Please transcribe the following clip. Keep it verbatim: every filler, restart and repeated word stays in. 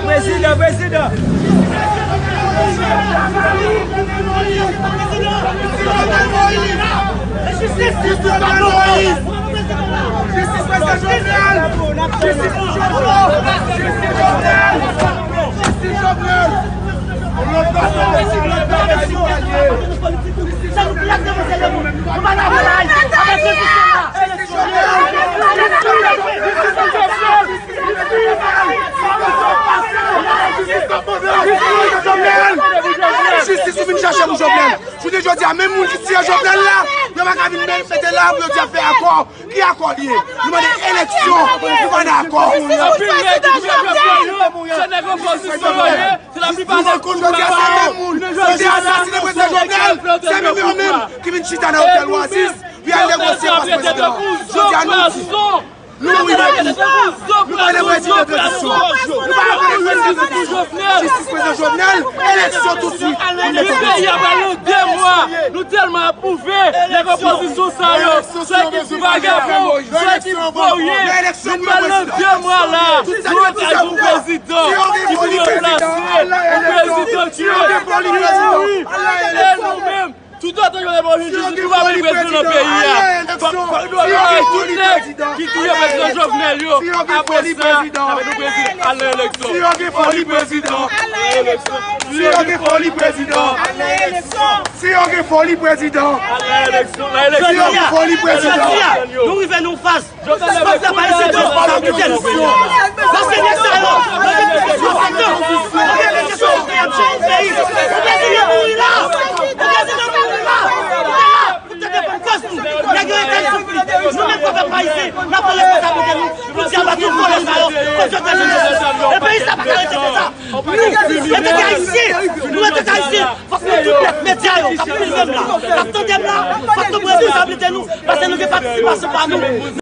Prezidan, prezidan. Jistis pou Jovenel Moïse! Jistis prezidan Jovenel! Jistis pou Jovenel! Jistis Jovenel! Jistis Jovenel! Jistis ou vin chache pou Jovenel. Jounen jodi a, menm moun ki tiye Jovenel la, yo pa ka vin men mete la pou yo di ap fè akò. Ki akò li ye? Nou mande eleksyon, nou pa nan akò. Anpil nèg ki vin ap fè yo, se nèg opozisyon yo ye. Se laplipa nèg ki pa yo. Jodi a, se menm moun ki te asasinen prezidan Jovenel, se menm yo menm ki vin chita nan otèl Oasis, pou y al negosye pòs prezidan. Jodi a, nou di, nou wi, nou pa nan prezidan tranzisyon. Nou pa nan prezidan tranzisyon. Jistis prezidan Jovenel, eleksyon tousuit. Peyi a pral nan de mwa. Nou tèlman apwouve nèg opozisyon sa yo. Se ki ti vagabon, se ki voryen. Nou pral nan de mwa la. Nou otaj yon prezidan ki pou ranplase yon prezidan ki wi. E nou menm, toutotan Jovenel Moïse, nou pa vle prezidan nan peyi a. Fòk, fòk nou arete tout nèg ki touye prezidan Jovenel yo. Apre sa, n ap mete prezidan al nan eleksyon. Si yo gen foli prezidan, al nan eleksyon. Si yo gen foli prezidan, al nan eleksyon. Si yo gen foli prezidan, al nan eleksyon. Si yo gen foli prezidan. Jodi a, nou rive nan yon faz. Pèp la pa isit, yo pa nan kote nou. Paske nèg sa yo, yo gen kesyon sou tan. Yo gen kesyon sou tan y ap jere peyi. Pou prezidan mouri la. Pou prezidan mouri la. Pou te defann kòz nou. Nèg yo etèn soufri. Nou menm kòm pèp ayisyen, n ap pran responsablite nou pou di a ba tout vòlè sa yo, kòm yo te jwenn. E peyi sa pa ka rete konsa. Nou, antanke ayisyen, nou antanke ayisyen, fòk nou tout nèt medya yo k ap filme m la, k ap tande m la, fòk nou pran responsablite nou, paske nou gen patisipasyon pa nou.